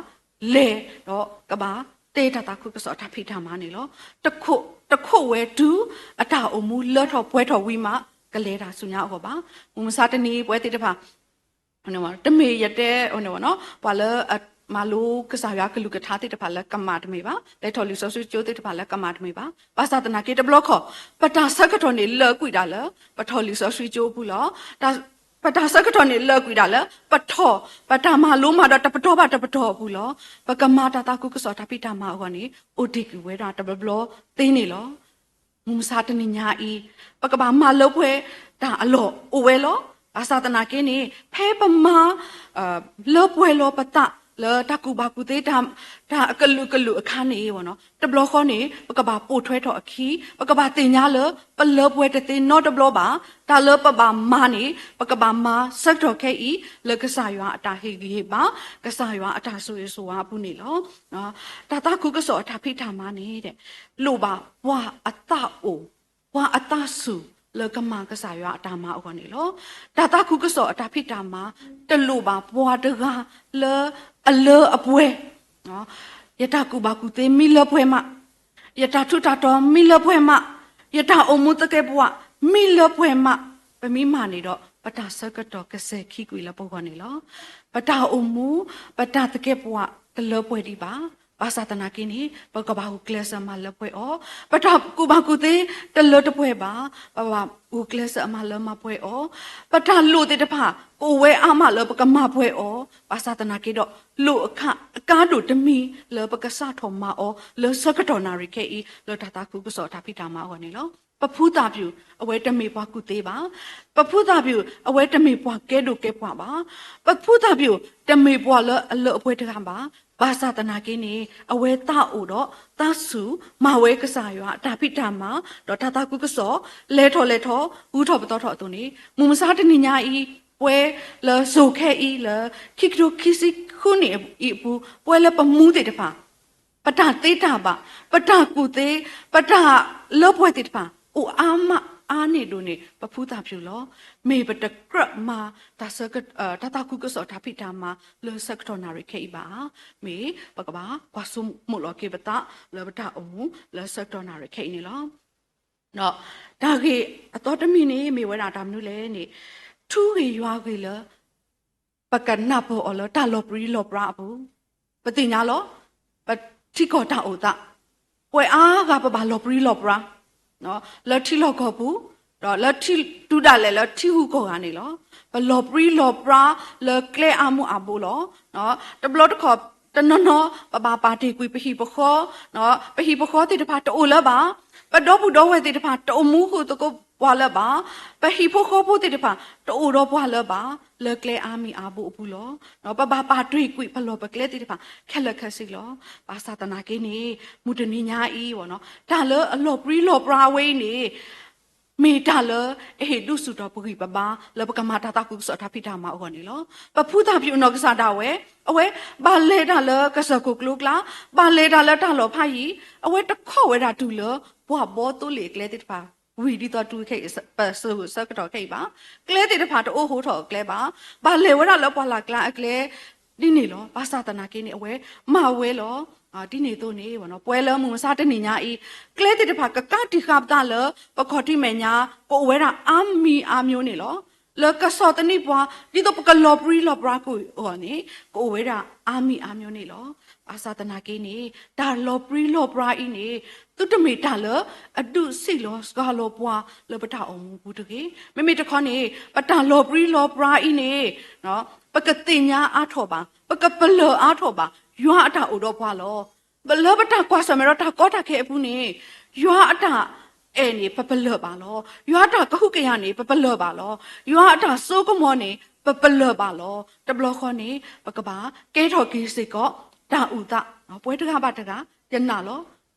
လဲၤဒီးကဘၣ်တဲတၢ်သးခုကစီၣ်တၢ်ဖံးတၢ်မၤန့ၣ်လီၤ. တခိးဝဲတုၤအတၢ်အိၣ်မူလၢထီၣ်ပှဲၤထီၣ်ဝံၤမး ကလဲၤတၢ်ဆူညါအဂီၢ်ဘၣ်. မုၢ်မဆါတနံၤပဝဲသ့ၣ်တဖၣ် တမ့ၢ်ယတဲ ပှၤလၢအမၤလိကစၢ်ယွၤကလုၢ်ကထါသ့ၣ်တဖၣ်လၢကမၣ်တမ့ၢ်ဘၣ်, လဲၤထီၣ်လံာ်စီဆှံကၠိသ့ၣ်တဖၣ်လၢကမၣ်တမ့ၢ်ဘၣ်. ဘၣ်ဆၣ်သနာ်က့တဘျီခီၣ် ပတၢ်ဆၢကတီၢ်န့ၣ်လၢာ်ကွံာ်ဒၣ်လၢ ပထီၣ်လံာ်စီဆှံကၠိအပူၤလီၤ. တၢ် ပတၢ်ဆၢကတီၢ်န့ၣ်လၢာ်ကွံာ်ဒၣ်လၢ ပထီၣ် ပတၢ်မၤလိမၤဒိးတပတီၢ်ဘၣ်တပတီၢ်အပူၤလီၤ. ပကမၤတၢ်သးခုကစီၣ်တၢ်ဖံးတၢ်မၤအဂီၢ်န့ၣ် အိၣ်တ့ၢ်ကွံာ်ဝဲဒၣ်တဘျီဘျီသ့န့ၣ်လီၤ. မုၢ်မဆါတနံၤညါအံၤ ပကဘၣ်မၤလၢပှဲၤတၢ်အလီၢ်အိၣ်ဝဲလီၤ. ဘၣ်ဆၣ်သနာ်က့န့ၣ် ဖဲပမၤ လၢပှဲၤလီၤပသးလၢတၢ်ကူၣ်ဘၣ်ကူၣ်သ့ တၢ်အကလုာ်ကလုာ်အခါန့ၣ် တဘျီဃီန့ၣ် ပကဘၣ်ပိာ်ထွဲထီၣ်အခံ ပကဘၣ်သ့ၣ်ညါလၢ ပလၢပှဲၤတသ့နီတဘျီဘၣ်. တၢ်လၢပဘၣ်မၤန့ၣ် ပကဘၣ်မၤဆၢကတီၢ်ခဲအံၤ လၢကစၢ်ယွၤအတၢ်ဟ့ၣ်ဂံၢ်ဟ့ၣ်ဘါ ကစၢ်ယွၤအတၢ်ဆိၣ်ဂ့ၤဆိၣ်ဝါအပူၤန့ၣ်လီၤ. တၢ်သးခုကစီၣ်အတၢ်ဖံးတၢ်မၤန့ၣ် လိၣ်ဘၣ်ပှၤအသးအိၣ် ပှၤအသးဆူၣ်လၢကမၤကစၢ်ယွၤအတၢ်မၤအဂီၢ်န့ၣ်လီၤ. တၢ်သးခုကစီၣ်အတၢ်ဖံးတၢ်မၤ တလိၣ်ဘၣ်ပှၤတဂၤလၢအလၢအပှဲၤ ယတၢ်ကူၣ်ဘၣ်ကူၣ်သ့မ့ၢ်လၢပှဲၤမး, ယတၢ်ထူးတၢ်တီၤမ့ၢ်လၢပှဲၤမး, ယတၢ်အိၣ်မူသကဲးပဝးမ့ၢ်လၢပှဲၤမး, ပမ့ၢ်မၤန့ၣ်ဒီး ပတၢ်ဆၢကတီၢ်ကစဲၤခံကွံာ်လၢပဂီၢ်န့ၣ်လီၤ. ပတၢ်အိၣ်မူ ပတၢ်သကဲးပဝးတလၢပှဲၤဒံးဘၣ်. ဘၣ်ဆၣ်သနာ်က့န့ၣ် ပကဘၣ်ဂုာ်ကျဲးစၢးမၤလၢပှဲၤအီၤ, ပတၢ်ကူၣ်ဘၣ်ကူၣ်သ့တလၢတပှဲၤဘၣ်. ပဘၣ်ဂုာ်ကျဲးစၢးမၤလၢမၤပှဲၤအီၤ, ပတၢ်လိၣ်သ့ၣ်တဖၣ် ကအိၣ်ဝဲအါမးလၢပကမၤပှဲၤအီၤ, ဘၣ်ဆၣ်သနာ်က့ဒီး လိၣ်အခါအကါဒိၣ်တမံၤလၢပကစးထီၣ်မၤအီၤ လၢဆၢကတီၢ်နၣ်ရံၣ်ခဲအံၤ လၢတၢ်သးခုကစီၣ်တၢ်ဖံးတၢ်မၤအဂီၢ်န့ၣ်လီၤ. ပဖုသၣ်ပျုၢ်အဝဲတမ့ၢ်ပှၤကူၣ်သ့ဘၣ်. ပဖုသၣ်ပျုၢ် အဝဲတမ့ၢ်ပှၤကဲဒိၣ်ကဲပှၢ်ဘၣ်. ပဖုသၣ်ပျုၢ် တမ့ၢ်ပှၤလၢအလၢအပှဲၤတဂၤဘၣ်. ဘၣ်ဆၣ်သနာ်က့န့ၣ် အဝဲသးအိၣ်ဒီးသးဆူၣ် မၤဝဲကစၢ်ယွၤအတၢ်ဖံးတၢ်မၤ ဒီးတၢ်သးခုကစီၣ် လဲၤထီၣ်လဲၤထီၣ် ဂုၤထီၣ်ပသီထီၣ်အသိးန့ၣ် မုၢ်မဆါတနံၤညါအံၤ ပဝဲလၢစိၤခဲအံၤလၢ ခံကထိခံဆံဃုနံၣ်အံၤအပူၤ ပဝဲလၢပမူသ့ၣ်တဖၣ် ပတၢ်သ့တၢ်ဘၣ်, ပတၢ်ကူၣ်သ့, ပတၢ်လၢပှဲၤသ့ၣ်တဖၣ် အိၣ်အါမးအါန့ၢ်ဒိၣ်န့ၢ် ပဖုသၣ်ပျုၢ်လီၤ. မ့ၢ်ပတကြၢးမၤ တၢ်သးခုကစီၣ်တၢ်ဖံးတၢ်မၤလၢဆၢကတီၢ်နၣ်ရံၣ်ခဲအံၤဘၣ်ဧါ. မ့ၢ်ပကဘၣ်ကွၢ်ဆိကမိၣ်လီၤက့ၤပသးလၢပတၢ်အိၣ်မူ လၢဆၢကတီၢ်နၣ်ရံၣ်ခဲအံၤန့ၣ်လီၤ. ဒီးတၢ်ဂ့ၢ်အသီတမံၤန့ၣ် မ့ၢ်ဝဲဒၣ်တၢ်မနုၤလဲၣ်န့ၣ် ထူဂ့ၢ်ယွၤဂ့ၢ်လၢ ပကနၢ်ပၢၢ်အီၤလၢတၢ်လီၤပြံလီၤပြါအပူၤ, ပသ့ၣ်ညါလီၤ. ပထံကီၢ်တၢ်အိၣ်သး ပဝဲအါဂၤပဘၣ်လီၤပြံလီၤပြါ လၢထံလီၢ်ကီၢ်ပူၤ, ဒီးလၢထံ တုၤဒၣ်လဲာ်လၢထံဂုၤကီၢ်ဂၤန့ၣ်လီၤ. ပလီၤပြံလီၤပြါလၢကျဲအါမူးအါဘိလီၤ. တဘျီတခီၣ်တနီၤနီၤ ပဘၣ်ပာ်တ့ၢ်ကွံာ်ပဟံၣ်ပဃီ, ပဟံၣ်ပဃီသ့ၣ်တဖၣ်တအိၣ်လၢၤဘၣ်. ပဒီပုၢ်ဒီဝဲၢ်သ့ၣ်တဖၣ် တအိၣ်မူဃုာ်သကိးပှၤလၢၤဘၣ်. ပဟံၣ်ဖိဃီဖိသ့ၣ်တဖၣ် တအိၣ်ဒီးပှၤလၢၤဘၣ်. လၢကျဲအါမံၤအါဘိအပူၤလီၤ. ပဘၣ်ပာ်တ့ၢ်ကွံာ်ပလီၢ်ပကျဲသ့ၣ်တဖၣ် ခဲလၢာ်ခဲဆ့လီၤ. ဘၣ်ဆၣ်သနာ်က့န့ၣ် မုၢ်တနံၤညါအံၤ တၢ်လၢအလီၤပြံလီၤပြါဝဲအံၤန့ၣ် မ့ၢ်တၢ်လၢအဟ့ၣ်ဒုးဆူၣ်ထီၣ်ပဂံၢ်ပဘါ လၢပကမၤတၢ်သးခုကစီၣ်တၢ်ဖံးတၢ်မၤအဂီၢ်န့ၣ်လီၤ. ပဖုသၣ်ပျုၢ်အနီၢ်ကစၢ်ဒၣ်ဝဲ အဝဲဘၣ်လဲၤတၢ်လၢကစၢၢ်ခိၣ်ကျိၤကျါ, ဘၣ်လဲၤတၢ်လၢတၢ်လီၢ်ဖးယံၤ, အဝဲတခီၣ်ဝဲဒၣ်တုၤလၢ ပှၤဘီသိလ့ၣ်အကျဲသ့ၣ်တဖၣ် ဝံၤဒ်သိးတုၤခဲအံၤ ပစိၤဆၢကတီၢ်ခဲအံၤဘၣ်. ကျဲသ့ၣ်တဖၣ်တအိၣ်ဟိထီၣ်အကျဲဘၣ်. ဘၣ်လဲၤဝဲဒၣ်လၢပှၢ်လၢ်ကျါအကျဲ ဒ်န့ၣ်လီၤ. ဘၣ်ဆၣ်သနာ်က့န့ၣ် အဝဲမၤဝဲလီၤ. ဒ်န့ၣ်အသိးန့ၣ် ပဝဲလၢမုၢ်မဆါတနံၤညါအံၤ ကျဲသ့ၣ်တဖၣ်ကကးတံာ်ဃာ်ပသးလၢ ပခီၣ်ထံးမဲာ်ညါ ကအိၣ်ဝဲဒၣ်အါမံၤအါမျိၤန့ၣ်လီၤ. လၢကဆီၣ်သနံးပှၤ ဒ်သိးပကလီၤပြံလီၤပြါကွံာ်အဂီၢ်န့ၣ် ကအိၣ်ဝဲဒၣ်အါမံၤအါမျိၤန့ၣ်လီၤ. ဘၣ်ဆၣ်သနာ်က့န့ၣ် တၢ်လီၤပြံလီၤပြါအံၤန့ၣ် သုတမ့ၢ်တၢ်လၢအဒုးဆံးလီၤစှၤလီၤပှၤလၢပတၢ်အိၣ်မူပူၤတဂ့ၤ. မ့မ့ၢ်တခီန့ၣ် ပတၢ်လီၤပြံလီၤပြါအံၤန့ၣ် ပကသ့ၣ်ညါအါထီၣ်ဘၣ်, ပကပလၢၢ်အါထီၣ်ဘၣ် ယွၤအတၢ်အိၣ်ဒီးပှၤလီၤ. လၢပတၢ်ကွၢ်ဆၢၣ်မဲာ်ဒီးတၢ်ကီတၢ်ခဲအပူၤန့ၣ် ယွၤအတၢ်အဲၣ်န့ၣ် ပပလၢၢ်ဘၣ်လီၤ. ယွၤအတၢ်ကဟုကယာ်န့ၣ် ပပလၢၢ်ဘၣ်လီၤ. ယွၤအတၢ်စိကမီၤန့ၣ် ပပလၢၢ်ဘၣ်လီၤ. တဘျီဃီန့ၣ် ပကဘၣ်ကဲထီၣ်က့ၤစ့ၢ်ကီး တၢ်အုၣ်သး ပဝဲတဂၤဘၣ်တဂၤ ယနာ်လီၤ.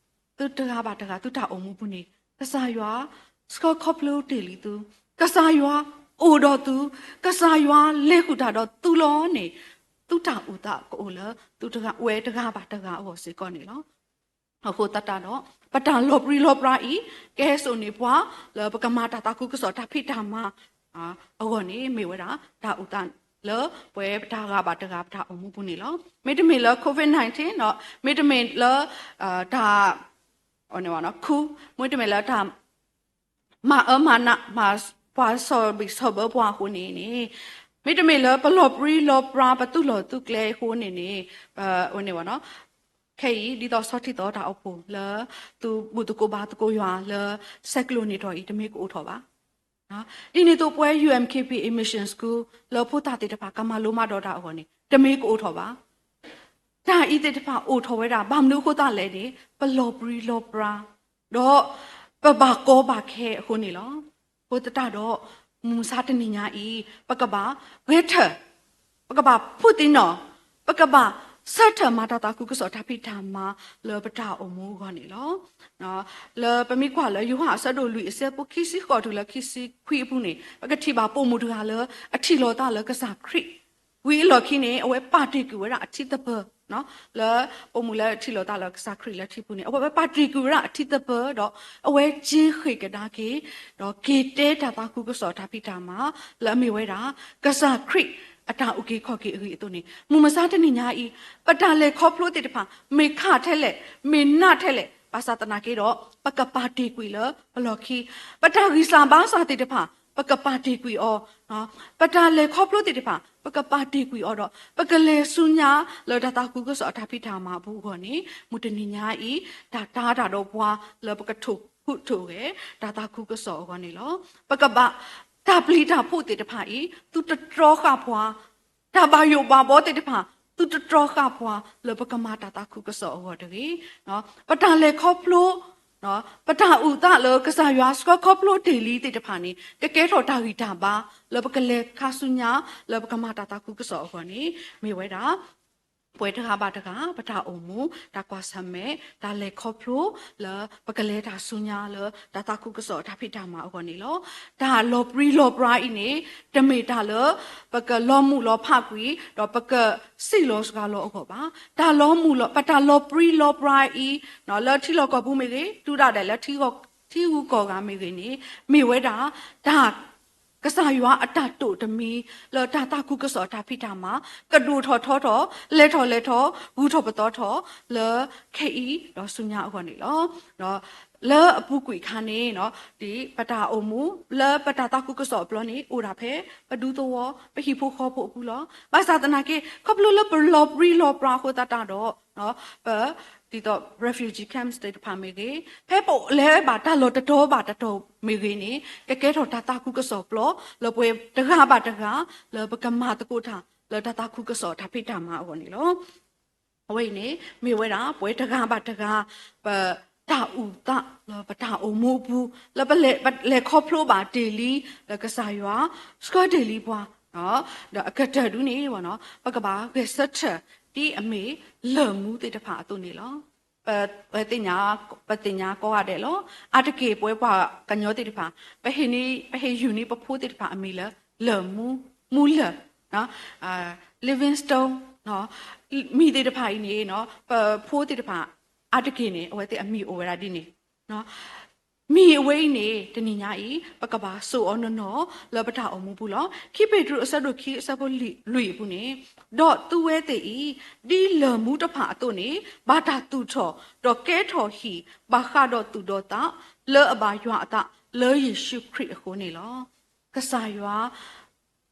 သုတဂၤဘၣ်တဂၤ သုတၢ်အိၣ်မူပူၤန့ၣ် ကစၢ်ယွၤ ဆှၢခီဖျိတ့ၢ်လံသု, ကစၢ်ယွၤအိၣ်ဒီးသု, ကစၢ်ယွၤလဲၤဃုာ်တၢ်ဒီးသုလီၤန့ၣ် သုတၢ်အုၣ်သးကအိၣ်လၢ သုတဂၤဝဲတဂၤဘၣ်တဂၤအဂီၢ်စ့ၢ်ကီးန့ၣ်လီၤ. အဃိသတးဒီး ပတၢ်လီၤပြံလီၤပြါအံၤ ကဟဲစိာ်န့ၢ်ပှၤ လၢပကမၤတၢ်သးခုကစီၣ်တၢ်ဖံးတၢ်မၤ အဂီၢ်န့ၣ် မ့ၢ်ဝဲဒၣ် တၢ်အုၣ်သးလၢပဝဲပတၢ်ဂၤဘၣ်တဂၤပတၢ်အိၣ်မူပူၤန့ၣ်လီၤ. မ့တမ့ၢ်လၢ COVID nineteen ဒီး မ့တမ့ၢ်လၢ တၢ် ခူ, မ့တမ့ၢ်လၢတၢ် မၤအၢမၤနး မၤပှၤဆီၣ်ဘံၣ်ဆီၣ်ဘၢပှၤအဃိန့ၣ်န့ၣ်, မ့တမ့ၢ်လၢပလီၤပြံလီၤပြါပသူၣ်လီၢ်သူၣ်ကျဲအဃိန့ၣ်န့ၣ်, ပဝဲန့ၣ်ဝဲနီၤ, ခဲအံၤ ဒ်သိးဆီထံသီတၢ်အိၣ်ဖှိၣ်လၢ သုဘူၣ်သကိးဘါသကိးယွၤလၢ ဆဲးကျိးန့ၢ်ထီၣ်အံၤ တမ့ၢ်ကအိၣ်ထီၣ်ဘၣ်. ဒ်န့ၣ်အသိးပဝဲ ယူဢၣ်ၶ့ၣ်ပံၣ် Mission School လၢဖိသၣ်သ့ၣ်တဖၣ် ကမၤလိမၤဒိးတၢ်အဂီၢ်န့ၣ် တမ့ၢ်ကအိၣ်ထီၣ်ဘၣ်. တၢ်အံၤသ့ၣ်တဖၣ်အိၣ်ထီၣ်ဝဲဒၣ် ဘၣ်မနုၤအဃိသတးလဲၣ်န့ၣ် ပလီၤပြံလီၤပြါ ဒီးပဘၣ်ကီဘၣ်ခဲအဃိန့ၣ်လီၤ. အဃိသတးဒီး မုၢ်မဆါတနံၤညါအံၤ ပကဘၣ်ဂဲၤထၢၣ် ပကဘၣ်ဖုးသ့ၣ်နီၣ် ပကဘၣ်ဆၢထၢၣ်မၤတၢ်သးခုကစီၣ်တၢ်ဖံးတၢ်မၤလၢပတၢ်အိၣ်မူအဂီၢ်န့ၣ်လီၤ. လၢပမ့ၢ်ကွၢ်လၢယိၤဟၣ်အဆၢဒိၣ်လွံၢ်အဆၢဖိခံဆံဃိးတုၤလၢ ခံဆံခွံအပူၤန့ၣ် ပကထံၣ်ဘၣ်ပိာ်မုၣ်တဂၤလၢအထံၣ်လိာ်သးလၢကစၢ်ခရံာ် ဝံၤအလီၢ်ခံန့ၣ် အဝဲပာ်တ့ၢ်ကွံာ်ဝဲဒၣ်အထံသပၢၤ လၢပိာ်မုၣ်လၢထံၣ်လိာ်သးလၢကစၢ်ခရံာ်လၢထံပူၤန့ၣ် အဝဲပာ်တ့ၢ်ကွံာ်ဝဲဒၣ်အထံသပၢၤဒီး အဝဲက့ၤဃ့ၢ်ကဒါက့ၤ ဒီးက့ၤတဲတၢ်သးခုကစီၣ်တၢ်ဖံးတၢ်မၤ လၢအမ့ၢ်ဝဲဒၣ် ကစၢ်ခရံာ်အတၢ်အုၣ်က့ၤခီၣ်က့ၤအဂ့ၢ်အသိးန့ၣ် မုၢ်မဆါတနံၤညါအံၤ ပတၢ်လဲၤခီဖျိသ့ၣ်တဖၣ် မ့ၢ်ခးထဲလဲၣ် မ့ၢ်နးထဲလဲၣ် ဘၣ်ဆၣ်သနာ်က့ဒီး ပကပာ်တ့ၢ်ကွံာ်လၢပလီၢ်ခံ ပတၢ်ဂံၢ်စၢ်ဘါစၢ်သ့ၣ်တဖၣ် ပကပာ်တ့ၢ်ကွံာ်အီၤ ပတၢ်လဲၤခီဖျိသ့ၣ်တဖၣ် ပကပာ်တ့ၢ်ကွံာ်အီၤဒီး ပကလဲၤဆူညါလၢတၢ်သးခုကစီၣ်အတၢ်ဖံးတၢ်မၤအပူၤအဂီၢ်န့ၣ် မုၢ်တနံၤညါအံၤ တၢ်တၤတၢ်ဒီးပှၤလၢပကထိၣ်ဟူးထိၣ်ဂဲၤ တၢ်သးခုကစီၣ်အဂီၢ်န့ၣ်လီၤ. ပကဘၣ် တၢ်ပျံၤတၢ်ဖုးသ့ၣ်တဖၣ်အံၤ သုတတြီဃာ်ပှၤ တၢ်ဘၣ်ယိၣ်ဘၣ်ဘီသ့ၣ်တဖၣ် သုတတြီဃာ်ပှၤလၢပကမၤတၢ်သးခုကစီၣ်အဂီၢ်တဂ့ၤ. ပတၢ်လဲၤခီဖျိ ပတၢ်အုၣ်သးလၢကစၢ်ယွၤဆှၢခီဖျိတ့ၢ်လံသ့ၣ်တဖၣ်န့ၣ် ကကဲထီၣ်တၢ်ဂံၢ်တၢ်ဘါ လၢပကလဲၤခါဆူညါ လၢပကမၤတၢ်သးခုကစီၣ်အဂီၢ်န့ၣ် မ့ၢ်ဝဲဒၣ် ပဝဲတဂၤဘၣ်တဂၤ ပတၢ်အိၣ်မူ တၢ်ကွၢ်ဆၢၣ်မဲာ် တၢ်လဲၤခီဖျိ လၢပကလဲၤတၢ်ဆူညါလၢ တၢ်သးခုကစီၣ်တၢ်ဖံးတၢ်မၤအဂီၢ်န့ၣ်လီၤ. တၢ်လီၤပြံလီၤပြါအံၤန့ၣ် တမ့ၢ်တၢ်လၢ ပကလီၤမုၢ်လီၤဖးကွံာ် ဒီးပကစံၣ်လီၤစှၤလီၤအဂီၢ်ဘၣ်. တၢ်လီၤမုၢ်လီၤ ပတၢ်လီၤပြံလီၤပြါအံၤ လၢထံလီၢ်ကီၢ်ပူၤမ့ၢ်ဂ့ၤ တုၤဒၣ်လဲာ်လၢ ထံဂုၤကီၢ်ဂၤမ့ၢ်ဂ့ၤန့ၣ် မ့ၢ်ဝဲဒၣ် တၢ် ကစၢ်ယွၤအတၢ်တိာ်တမံၤ လၢတၢ်သးခုကစီၣ်တၢ်ဖံးတၢ်မၤ ကဒိၣ်ထီၣ်ထီထီၣ် လဲၤထီၣ်လဲၤထီၣ် ဂုၤထီၣ်ပသီထီၣ် လၢခဲအံၤဒီးဆူညါအဂီၢ်န့ၣ်လီၤ. လၢအပူၤကွံာ်အခါန့ၣ် ဒ်ပတၢ်အိၣ်မူ လၢပတၢ်သးခုကစီၣ်အပျီန့ၣ် အိၣ်ဒၣ်ဖဲ ပဒူသဝီ ပဟံၣ်ဖိဃီဖိအပူၤလီၤ. ဘၣ်ဆၣ်သနာ်က့ ခီဖျိလၢပလီၤပြံလီၤပြါအဃိသတးဒီး ပ ဒ်သိး refugee camps သ့ၣ်တဖၣ်မ့ၢ်ဂ့ၤ, ဖဲပလဲၤဘၣ်တၢ်လီၢ်တတီၤဘၣ်တတီၤမ့ၢ်ဂ့ၤန့ၣ် ကကဲထီၣ်တၢ်သးခုကစီၣ်ပျီ လၢပဝဲတဂၤဘၣ်တဂၤ လၢပကမၤသကိးတၢ် လၢတၢ်သးခုကစီၣ်တၢ်ဖံးတၢ်မၤအဂီၢ်န့ၣ်လီၤ. အဝဲအံၤန့ၣ် မ့ၢ်ဝဲဒၣ် ပဝဲတဂၤဘၣ်တဂၤ ပတၢ်အုၣ်သး လၢပတၢ်အိၣ်မူအပူၤ လၢပလဲၤခီဖျိဘၣ်တ့ၢ်လံ လၢကစၢ်ယွၤ ဆှၢတ့ၢ်လံပှၤ ဒီးအကတၢၢ်ဒုန့ၣ် ပကဘၣ်ဂဲၤဆၢထၢၣ် ဒ်အမ့ၢ်လၢၢ်မူသ့ၣ်တဖၣ်အသိးန့ၣ်လီၤ. ပ ပသ့ၣ်ညါ ပသ့ၣ်ညါကိးဂၤဒဲးလီၤ. အါတက့ၢ်ပဝဲပှၤကညီသ့ၣ်တဖၣ် ပဟ့ၣ်န့ၣ် ပဟ့ၣ်ယုၢ်န့ၢ်ပဖိသ့ၣ်တဖၣ်အမံၤလၢ လၢၢ်မူ, မူလၢၢ် living stone မံၤသ့ၣ်တဖၣ်အံၤန့ၣ် ပဖိသ့ၣ်တဖၣ် အါတက့ၢ်န့ၣ် အဝဲသ့ၣ်အမံၤအိၣ်ဝဲဒၣ်ဒ်န့ၣ် မံၤအဝဲအံၤန့ၣ် တနံၤညါအံၤ ပကဘၣ်စိာ်အီၤနီၢ်နီၢ် လၢပတၢ်အိၣ်မူပူၤလီၤ. ခံပ့းတရူးအဆၢဒိၣ်ခံအဆၢဖိလွံၢ်အပူၤန့ၣ်, ဒီးသုဝဲသ့ၣ်အံၤ ဒ်လၢၢ်မူတဖၣ်အသိးန့ၣ် ဘၣ်တၢ်သူၣ်ထီၣ် ဒီးကဲထီၣ်ဟံၣ် ဘၣ်ဃးဒီးသူၣ်ဒီးသး လၢအဘၣ်ယွၤအသး လၢယ့ၣ်ၡူးခရံာ်အဃိန့ၣ်လီၤ. ကစၢ်ယွၤ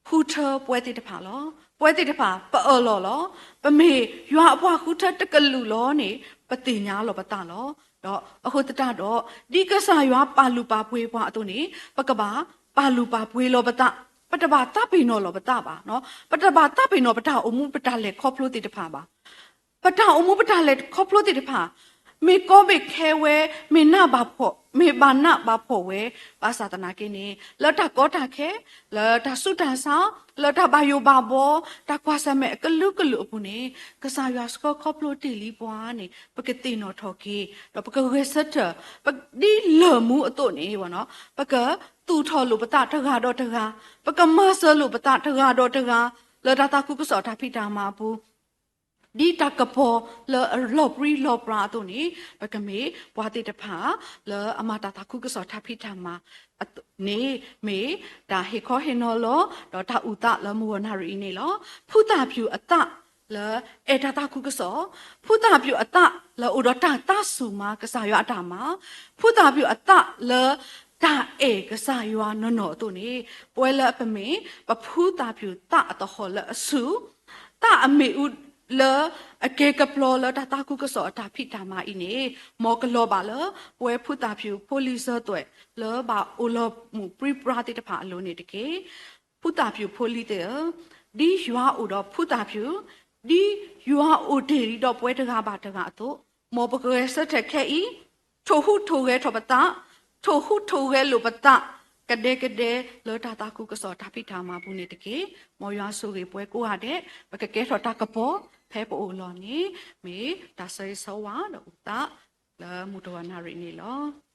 ဃုထၢပဝဲသ့ၣ်တဖၣ်လီၤ. ပဝဲသ့ၣ်တဖၣ် ပအၢၣ်လီၤလီၤ. ပမ့ၢ်ယွၤအပှၤဃုထၢတကလုာ်လီၤန့ၣ် ပသ့ၣ်ညါလီၤပသးလီၤ. ဒီးအဃိသတးဒီး ဒ်ကစၢ်ယွၤပာ်လုၢ်ပာ်ပှ့ၤပှၤအသိးန့ၣ် ပကဘၣ်ပာ်လုၢ်ပာ်ပှ့ၤလီၤပသး, ပတဘၣ်သးပ့ၤနီၣ်လီၤပသးဘၣ်. ပတဘၣ်သးပ့ၤနီၣ်ပတၢ်အိၣ်မူပတၢ်လဲၤခီဖျိသ့ၣ်တဖၣ်ဘၣ်. ပတၢ်အိၣ်မူပတၢ်လဲၤခီဖျိသ့ၣ်တဖၣ် မ့ၢ်ကီမ့ၢ်ခဲဝဲ, မ့ၢ်နးဘၣ်ဖှီၣ်, မ့ၢ်ဘၣ်နးဘၣ်ဖှီၣ်ဝဲ, ဘၣ်ဆၣ်သနာ်က့န့ၣ် လၢတၢ်ကီတၢ်ခဲ, လၢတၢ်ဆူးတၢ်ဆါ, လၢတၢ်ဘၣ်ယိၣ်ဘၣ်ဘီ, တၢ်ကွၢ်ဆၢၣ်မဲာ်အကလုာ်ကလုာ်အပူၤန့ၣ် ကစၢ်ယွၤဆှၢခီဖျိတ့ၢ်လံပှၤန့ၣ် ပကသ့ၣ်နီၣ်ထီၣ်က့ၤ ဒီးပကဂဲၤဆၢထၢၣ် ဒ်လၢၢ်မူအသိးန့ၣ် ပကသူၣ်ထီၣ်လိာ်ပသးတဂၤဒီးတဂၤ, ပကမၤစၢၤလိာ်ပသးတဂၤဒီးတဂၤ လၢတၢ်သးခုကစီၣ်တၢ်ဖံးတၢ်မၤအပူၤ ဒ်တၢ်ကပီၤလၢအလီၤပြံလီၤပြါအသိးန့ၣ် ပကမ့ၢ်ပှၤသ့ၣ်တဖၣ် လၢအမၤတၢ်သးခုကစီၣ်တၢ်ဖံးတၢ်မၤန့ၣ် မ့ၢ်တၢ်ဟ့ၣ်ခီဟ့ၣ်နီၤလီၤ ဒီးတၢ်အုၣ်သးလၢမုၢ်ဂီၤနၣ်ရံၣ်အံၤန့ၣ်လီၤ. ဖုသၣ်ဖၠူၣ်အသးလၢအဲၣ်တၢ်သးခုကစီၣ်, ဖုသၣ်ဖၠူၣ်အသးလၢအိၣ်ဒီးတၢ်သးစူၤမၤကစၢ်ယွၤအတၢ်မၤ, ဖုသၣ်ဖၠူၣ်အသးလၢ တၢ်အဲၣ်ကစၢ်ယွၤနီၢ်နီၢ်အသိးန့ၣ် ပဝဲလၢအပမ့ၢ် ပဖုသၣ်ဖၠူၣ်သးအသဟီၣ်လၢအဆူၣ် သးအမ့ၣ်အူ လၢအကဲကပျီလၢတၢ်သးခုကစီၣ်အတၢ်ဖံးတၢ်မၤအံၤန့ၣ်, မ်ကလီၤဘၣ်လၢ ပဝဲဖုသၣ်ဖၠူၣ်ဖိလံၤစၢၤသွဲၣ် လၢဘၣ်အိၣ်လီၤမုၢ်ပြံပြါသ့ၣ်တဖၣ်အလိၤန့ၣ်တက့ၢ်. ဖုသၣ်ဖၠူၣ်ဖိလံၤသ့ၣ်ဧၢ, ဒ်ယွၤအိၣ်ဒီးဖုသၣ်ဖၠူၣ်, ဒ်ယွၤအိၣ်တ့ၢ်လံဒီးပဝဲတဂၤဘၣ်တဂၤအသိး, မ်ပကဂဲၤဆၢထၢၣ်ခဲအံၤ, ထိၣ်ဟူးထိၣ်ဂဲၤထီၣ်ပသး, ထိၣ်ဟူးထိၣ်ဂဲၤလိာ်ပသး, ကဒဲကဒဲလၢတၢ်သးခုကစီၣ်တၢ်ဖံးတၢ်မၤပူၤန့ၣ်တက့ၢ်. မ်ယွၤဆိၣ်ဂ့ၤပဝဲကိးဂၤဒဲး, ပကကဲထီၣ်တၢ်ကပီၤ ဖဲပအိၣ်လီၤန့ၣ်, မ့ၢ်တၢ်ဆၢဂ့ၤဆၢဝါဒီးအိၣ်သး လၢမုၢ်တဂီၤနၣ်ရံၣ်န့ၣ်လီၤ.